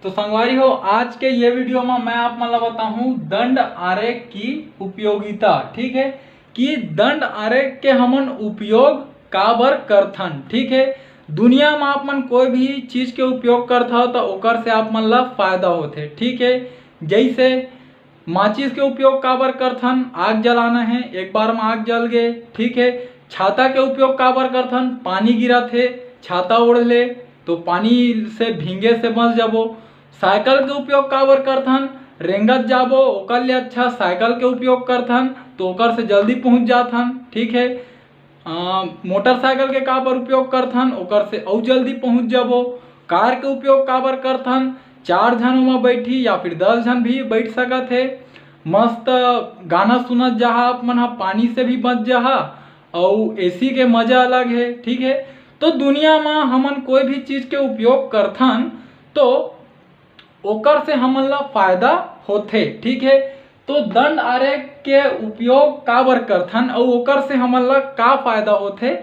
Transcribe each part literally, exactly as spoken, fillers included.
तो संगवारी हो, आज के ये वीडियो में मैं आप मन ला बताहूँ दंड आरेख की उपयोगिता, ठीक है, कि दंड आरेख के हमन उपयोग काबर करथन, ठीक है। दुनिया में आप मन कोई भी चीज के उपयोग करथव तो ओकर से आप मन ला फायदा होथे, ठीक है। जैसे माचिस के उपयोग काबर करथन? आग जलाना है, एक बार में आग जल गे, ठीक है। छाता के उपयोग काबर करथन? पानी गिरत हे, छाता ओढ़ ले, तो पानी से भींगे से बच जाबो। साइकिल के उपयोग काबर करथन? रेंगत जाबो, ओकर ले अच्छा साइकिल के उपयोग करथन, तो ओकर से जल्दी पहुंच जाथन, ठीक है। अ, मोटरसाइकिल के काबर उपयोग करथन? ओकर से अउ जल्दी पहुंच जाबो। कार के उपयोग काबर करथन? चार झन ओमा बैठी या फिर दस झन भी बैठ सकत हे। मस्त गाना सुनत जाहा आप मन ह, पानी से भी बच जाहा, अउ एसी के मजा अलग है, ठीक है। तो दुनिया म हमन कोई भी चीज के उपयोग करथन तो ओकर से हमन ला फायदा होथे, ठीक है। तो दंड आरेख के उपयोग काबर करथन अउ ओकर से हमन ला का फायदा होथे,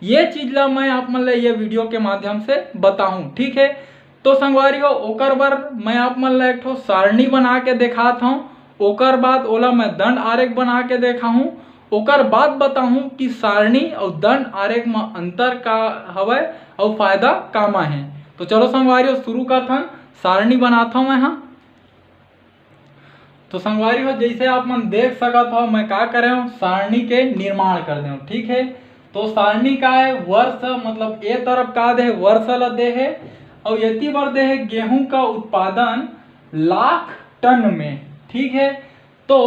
ये चीज ला मैं आप मन ला ये वीडियो के माध्यम से बताहूँ, ठीक है। तो संगवारी हो, ओकर बर मैं आप मन ला एक ठो सारणी बना के देखात हूँ, ओकर बाद ओला मैं दंड आरेख बना के देखाहूँ, ओकर बाद बताहूँ कि सारणी अउ दंड आरेख म अंतर का हवय अउ फायदा का म हे। तो चलो संगवारी हो, शुरू करथन सारणी बनात हूँ मैं हा। तो संगवारी हो, जैसे आप मन देख सकत हो, मैं का करे हूँ, सारणी के निर्माण कर दे हूँ, ठीक है। तो सारणी का है, वर्ष, मतलब ए तरफ का दे है, वर्ष ला दे है, और यति बर दे है गेहूं का उत्पादन लाख टन में, ठीक है। तो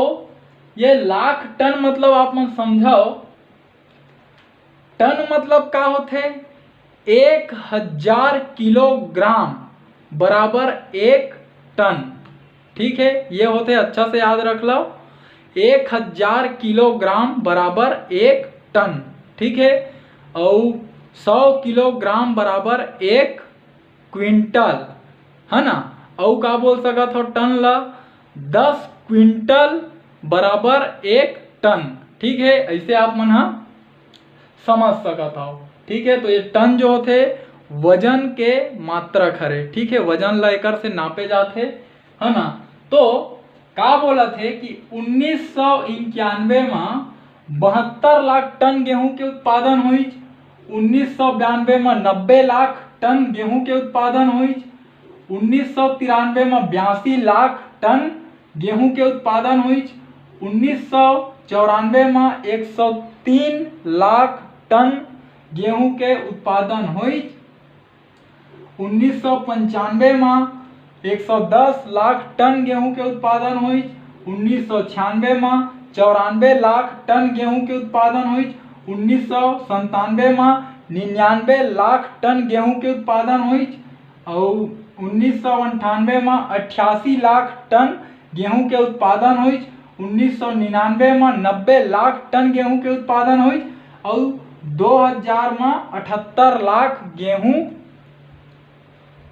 ये लाख टन मतलब आप मन समझो, टन मतलब का होथे? एक हजार किलोग्राम बराबर एक टन, ठीक है। ये होथे, अच्छा से याद रख लो, एक हजार किलोग्राम बराबर एक टन, ठीक है। अउ सौ किलोग्राम बराबर एक क्विंटल, है ना। अउ का बोल सकत हो टन ला? दस क्विंटल बराबर एक टन, ठीक है। ऐसे आप मन हा समझ सकत हो, ठीक है। तो ये टन जो होथे वजन के मात्रक हरे, ठीक है, वजन ला एकर से नापे जाथे, है ना। तो का बोलत हे कि उन्नीस सौ इक्यानवे म बहत्तर लाख टन गेहूं के उत्पादन होइच, उन्नीस सौ बयानवे म नब्बे लाख टन गेहूं के उत्पादन होइच, उन्नीस सौ तिरानवे म बयासी लाख टन गेहूं के उत्पादन होइच, उन्नीस सौ चौरानवे म एक सौ तीन लाख टन गेहूं के उत्पादन होइच, उन्नीस सौ पंचानवे म एक सौ दस लाख टन गेहूं के उत्पादन होइच, उन्नीस सौ छियानवे म चौरानवे लाख टन गेहूं के उत्पादन होइच, उन्नीस सौ संतानवे म निन्यानवे लाख टन गेहूं के उत्पादन होइच, अउ उन्नीस सौ अंठानवे म अट्ठासी लाख टन गेहूं के उत्पादन होइच, उन्नीस सौ निन्यानवे म नब्बे लाख टन गेहूं के उत्पादन होइच, अउ दो हजार म अठहत्तर लाख गेहूं,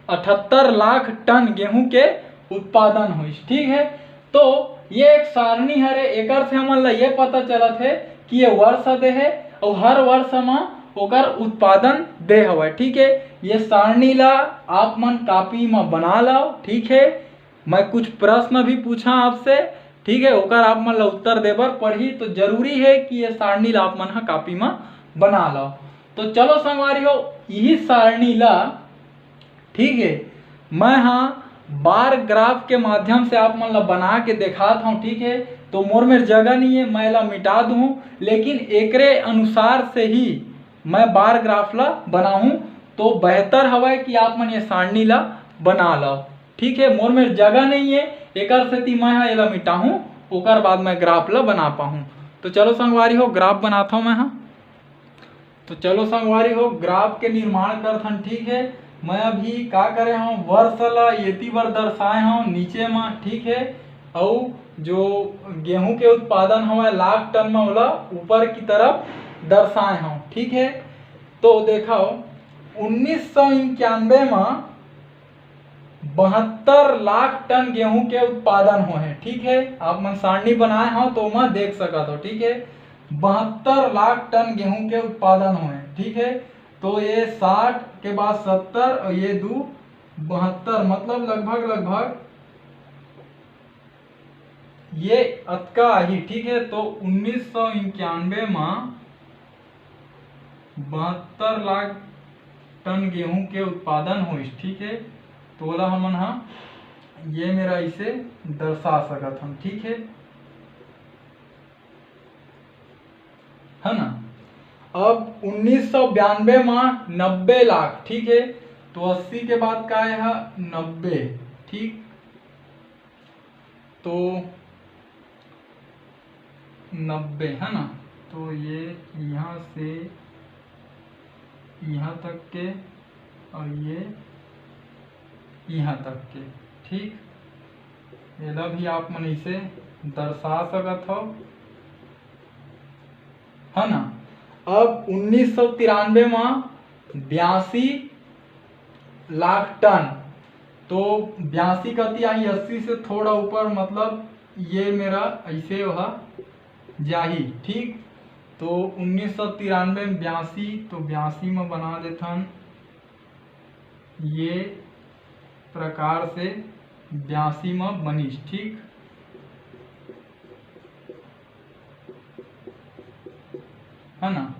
अठहत्तर लाख टन गेहूं के उत्पादन होइच, ठीक है। तो ये एक सारणी हरे, एकर से हमन ला ये पता चलत हे कि ये वर्ष दे हे अउ हर वर्ष म ओकर उत्पादन दे हवय, ठीक है। ये सारणी ला आप मन कॉपी म बना लो, ठीक है। मैं कुछ प्रश्न भी पूछा आपसे, ठीक है, ओकर आप मन ला उत्तर दे बर पड़ही। तो जरूरी है कि ये सारणी ला आप मन ह कॉपी म बना लो। तो चलो संगवारी हो, यही सारणी ला, ठीक है, मैं हा बार ग्राफ के माध्यम से आप मन ला बना के देखात हूँ, ठीक है। तो मोर मेर जगह नहीं है, मैं ला मिटा दूँ, लेकिन एकरे अनुसार से ही मैं बार ग्राफ ला बनाहूँ। तो बेहतर हवय कि आप मन ये सारणी ला बना लो, ठीक है। मोर मेर जगह नहीं है, एकर सेती मैं हा एला मिटाहूँ, ओकर बाद मैं ग्राफ ला बना पाहूँ। तो चलो संगवारी हो, ग्राफ बनाता हूँ मैं हा। तो चलो संगवारी हो, ग्राफ के निर्माण करथन, ठीक है। मैं अभी का करे हूँ, वर्ष ला एती बर दर्शाए हूँ नीचे म, ठीक है, अउ जो गेहूं के उत्पादन हवय लाख टन म, ओला ऊपर की तरफ दर्शाए हूँ, ठीक है। तो देखो, उन्नीस सौ इक्यानवे म बहत्तर लाख टन गेहूं के उत्पादन होहे, ठीक है। आप मन सारणी बनाए हव तो मैं देख सकत हो, ठीक है, बहत्तर लाख टन गेहूं के उत्पादन होहे, ठीक है। तो ये साठ के बाद सत्तर और ये दू बहत्तर, मतलब लगभग, लगभग ये अतका आही, ठीक है। तो उन्नीस सौ इक्यानवे मा बहत्तर लाख टन गेहूं के उत्पादन होइस, ठीक है। तो ओला हमन हा ये मेरा इसे दर्शा सकत हन, ठीक है, है ना। अब उन्नीस सौ बयानवे मा नब्बे लाख, ठीक है। तो अस्सी के बाद का आय हा? नब्बे, ठीक। तो नब्बे, है ना। तो ये यहाँ से यहाँ तक के और ये यहाँ तक के, ठीक। एला भी आप मन इसे दर्शा सकत हो, है ना। अब उन्नीस सौ तिरानवे मा बयासी लाख टन, तो बयासी कति आही? अस्सी से थोड़ा ऊपर, मतलब ये मेरा ऐसे वह जाही, ठीक। तो उन्नीस सौ तिरानवे में बयासी, तो बयासी में बना देथन ये प्रकार से बयासी में बनिस, ठीक, है ना।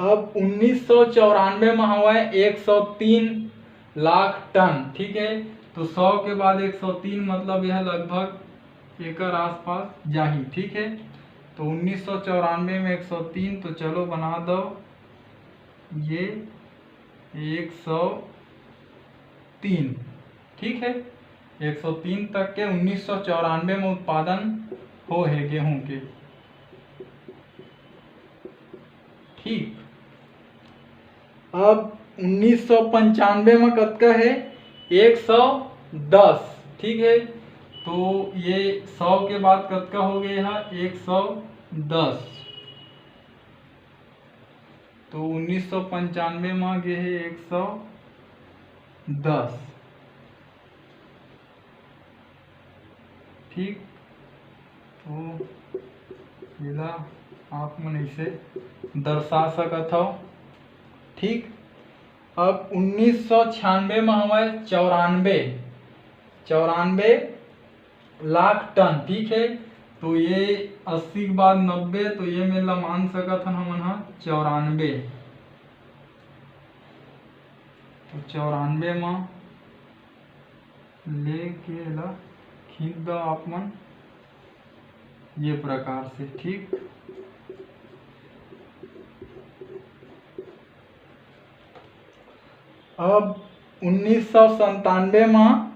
अब उन्नीस सौ चौरानवे में हवय एक सौ तीन लाख टन, ठीक है। तो सौ के बाद एक सौ तीन, मतलब यह लगभग एकर आसपास जाही, ठीक है। तो उन्नीस सौ चौरानवे में एक सौ तीन, तो चलो बना दो ये एक सौ तीन, ठीक है। एक सौ तीन तक के उन्नीस सौ चौरानवे में उत्पादन हो है गेहूं के, ठीक। अब उन्नीस सौ पंचानवे में कतका है? एक सौ दस, ठीक है। तो ये सौ के बाद कतका हो गए है? एक सौ दस। तो उन्नीस सौ पंचानवे में गे है एक सौ दस, ठीक। तो एला आप मन इसे दर्शा सकत हव, ठीक। अब उन्नीस सौ छियानवे में हवय चौरानवे, चौरानवे लाख टन, ठीक है। तो ये अस्सी के बाद नब्बे, तो ये मेर ला मान सकत हन हमन ह चौरानवे। तो चौरानवे में लेके ला खींच दो आप मन ये प्रकार से, ठीक। अब उन्नीस सौ संतानवे में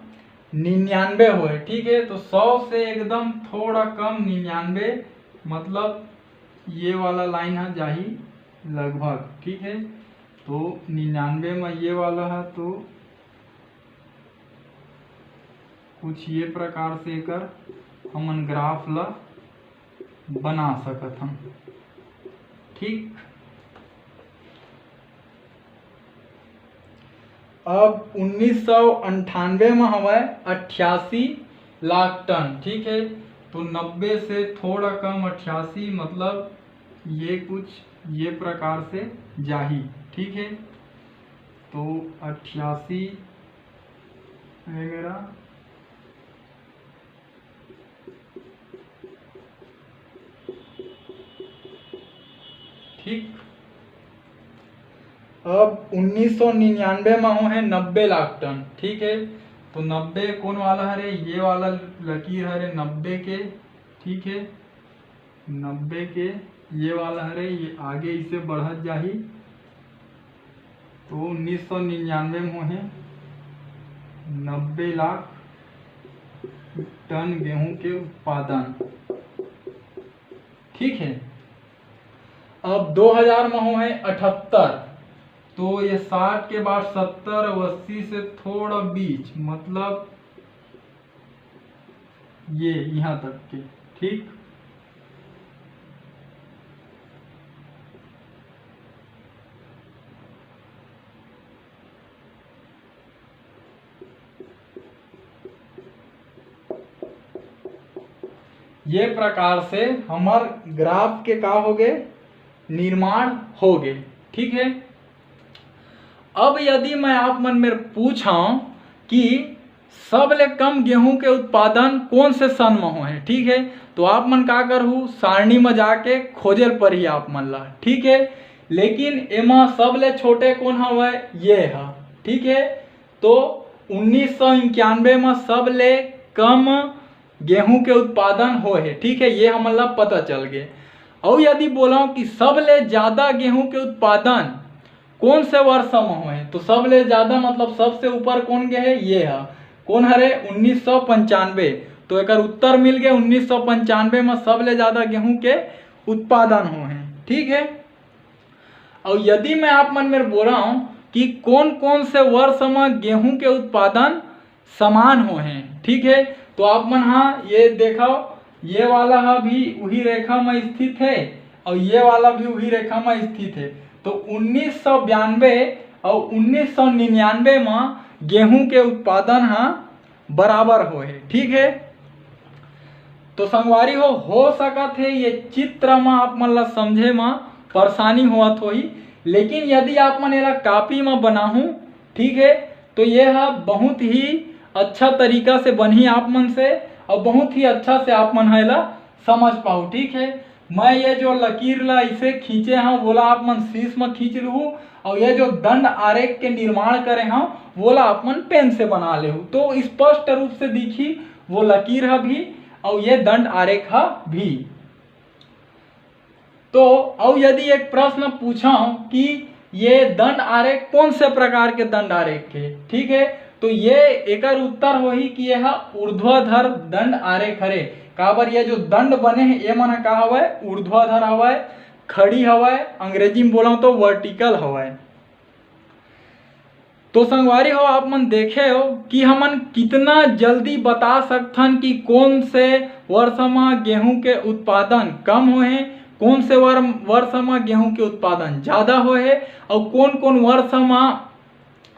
निन्यानवे होए, ठीक है। तो सौ से एकदम थोड़ा कम, निन्यानवे, मतलब ये वाला लाइन है जाही लगभग, ठीक है। तो निन्यानवे में ये वाला है, तो कुछ ये प्रकार से एकर हमन ग्राफ ला बना सकत हन, ठीक। अब उन्नीस सौ अंठानवे में हवय अट्ठासी लाख टन, ठीक है। तो नब्बे से थोड़ा कम, अट्ठासी, मतलब ये कुछ ये प्रकार से जाही, ठीक है। तो अट्ठासी है मेरा, ठीक। अब उन्नीस सौ निन्यानवे में हो है नब्बे लाख टन, ठीक है। तो नब्बे कौन वाला हरे? ये वाला लकीर हरे नब्बे के, ठीक है। नब्बे के ये वाला हरे, ये आगे इसे बढ़त जाही। तो उन्नीस सौ निन्यानवे में होहे नब्बे लाख टन गेहूं के उत्पादन, ठीक है। अब दो हज़ार में होहे अठहत्तर, तो ये साठ के बाद सत्तर और अस्सी से थोड़ा बीच, मतलब ये यहाँ तक के, ठीक। ये प्रकार से हमर ग्राफ के का हो गए, निर्माण हो गए, ठीक है। अब यदि मैं आप मन मेर पूछां कि सबले कम गेहूं के उत्पादन कौन से सन म होहे, ठीक है, तो आप मन का करहू, सारणी म जाके खोजे ल परही आप मन ला, ठीक है। लेकिन एमा सबले छोटे कौन हवय? ये ह, ठीक है। तो उन्नीस सौ इक्यानवे म सबले कम गेहूं के उत्पादन होहे, ठीक है, ये हमन ला पता चल गे। अउ यदि बोलव कि सबले ज्यादा गेहूं के उत्पादन कौन से वर्ष म होहे, तो सबले ज्यादा मतलब सबसे ऊपर कौन गे हे? ये ह। कौन हरे? उन्नीस सौ पंचानवे। तो एकर उत्तर मिल गे, उन्नीस सौ पंचानवे म सबले ज्यादा गेहूं के उत्पादन होहे, ठीक है। अउ यदि मैं आप मन मेर बोलव कि कौन कौन से वर्ष म गेहूं के उत्पादन समान होहे, ठीक है, तो आप मन हा ये देखव, ये वाला हा भी उही रेखा म स्थित है और ये वाला भी उही रेखा म स्थित है। तो उन्नीस सौ बयानवे और उन्नीस सौ निन्यानवे म गेहूं के उत्पादन हा बराबर होहे, ठीक है। तो संगवारी हो, हो सकत है ये चित्र म आप मन ला समझे म परेशानी होवत होही, लेकिन यदि आप मन एला कॉपी म बनाहू, ठीक है, तो ये ह बहुत ही अच्छा तरीका से बनही आप मन से, और बहुत ही अच्छा से आप मन ह एला समझ पाहू, ठीक है। मैं ये जो लकीर ला इसे खींचे हूँ, वोला आप मन शीश म खींच लूहू, और ये जो दंड आरेख के निर्माण करे हूँ, वोला आप मन पेन से बना लेहू, तो स्पष्ट रूप से दिखी वो लकीर ह भी और ये दंड आरेख ह भी। तो अउ यदि एक प्रश्न पूछव कि ये दंड आरेख कौन से प्रकार के दंड आरेख हे, ठीक है, तो ये एकर उत्तर होही कि यह ऊर्ध्वाधर दंड आरेख हरे। काबर ये जो दंड बने हे, ये मन ह का हवय? ऊर्ध्वाधर हवय, खड़ी हवय, अंग्रेजी में बोलव तो वर्टिकल हवय। तो संगवारी हो, आप मन देखे हो कि हमन कितना जल्दी बता सकथन कि कौन से वर्ष म गेहूं के उत्पादन कम होहे, कौन से वर-, वर्ष म गेहूं के उत्पादन ज़्यादा होहे और कौन कौन वर्ष म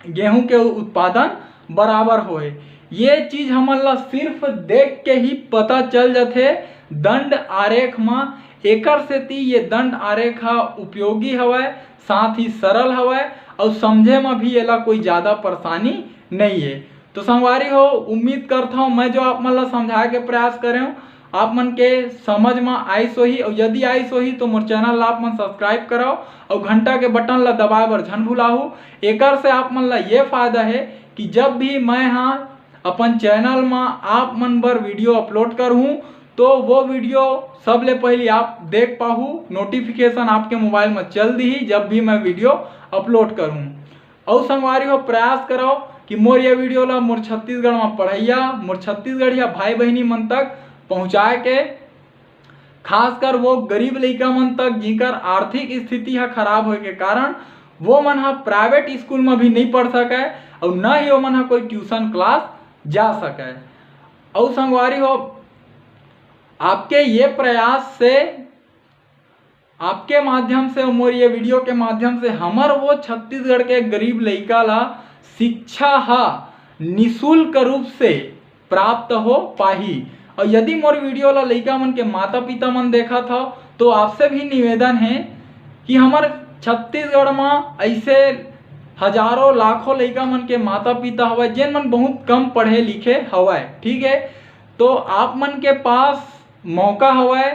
गेहूं के उत्पादन बराबर होहे। ये चीज हमन ला सिर्फ देख के ही पता चल जाथे दंड आरेख म। एकर सेती ये दंड आरेख ह उपयोगी हवय, साथ ही सरल हवय और समझे म भी एला कोई ज़्यादा परेशानी नहीं है। तो संगवारी हो, उम्मीद करता हूँ मैं जो आप मन ला समझाए के प्रयास करे हूँ, आप मन के समझ म आइस होही, और यदि आइस होही तो मोर चैनल ला आप मन सब्सक्राइब करव और घंटा के बटन ला दबाए बर झन भुलाहू। एकर से आप मन ला ये फायदा है कि जब भी मैं हा अपन चैनल म आप मन बर वीडियो अपलोड करहूँ, तो वो वीडियो सबले पहली आप देख पाहू, नोटिफिकेशन आपके मोबाइल म चल दिही जब भी मैं वीडियो अपलोड करहूँ। अउ संगवारी हो, प्रयास करव कि मोर ये वीडियो ला मोर छत्तीसगढ़ म पढ़इया, मोर छत्तीसगढ़िया भाई बहिनी मन तक पहुँचाए के, खासकर वो गरीब लइका मन तक जिनकर आर्थिक स्थिति ह खराब होए के कारण वो मन ह प्राइवेट स्कूल म भी नहीं पढ़ सकय और न ही वो मन ह कोई ट्यूशन क्लास जा सकय। अउ संगवारी हो, आपके ये प्रयास से, आपके माध्यम से, मोर ये वीडियो के माध्यम से हमर वो छत्तीसगढ़ के गरीब लइका ला शिक्षा ह निशुल्क रूप से प्राप्त हो पाही। और यदि मोर वीडियो ला लइका मन के माता पिता मन देखत हव, तो आपसे भी निवेदन है कि हमर छत्तीसगढ़ म ऐसे हजारों लाखों लइका मन के माता पिता हवय, जेन मन बहुत कम पढ़े लिखे हवय, ठीक है। तो आप मन के पास मौका हवय,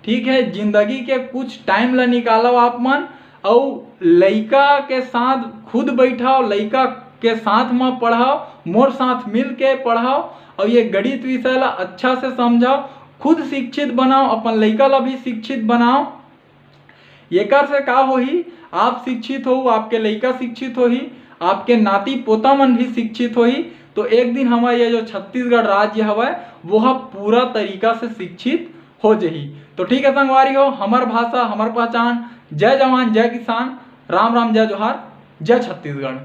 ठीक है, जिंदगी के कुछ टाइम ला निकालव आप मन, अउ लइका के साथ खुद बैठव, लइका के साथ म पढ़व, मोर साथ मिल के पढ़व, अउ ये गणित विषय ला अच्छा से समझव, खुद शिक्षित बनाव, अपन लइका ला भी शिक्षित बनाव। एकर से का होही? आप शिक्षित हो, आपके लइका शिक्षित होही, आपके नाती पोता मन भी शिक्षित होही, तो एक दिन हमर ये जो छत्तीसगढ़ राज्य हवय, वो ह पूरा तरीका से शिक्षित हो जही। तो ठीक है संगवारी हो, हमर भाषा, हमर पहचान। जय जवान, जय किसान, राम राम, जय जोहार, जय छत्तीसगढ़।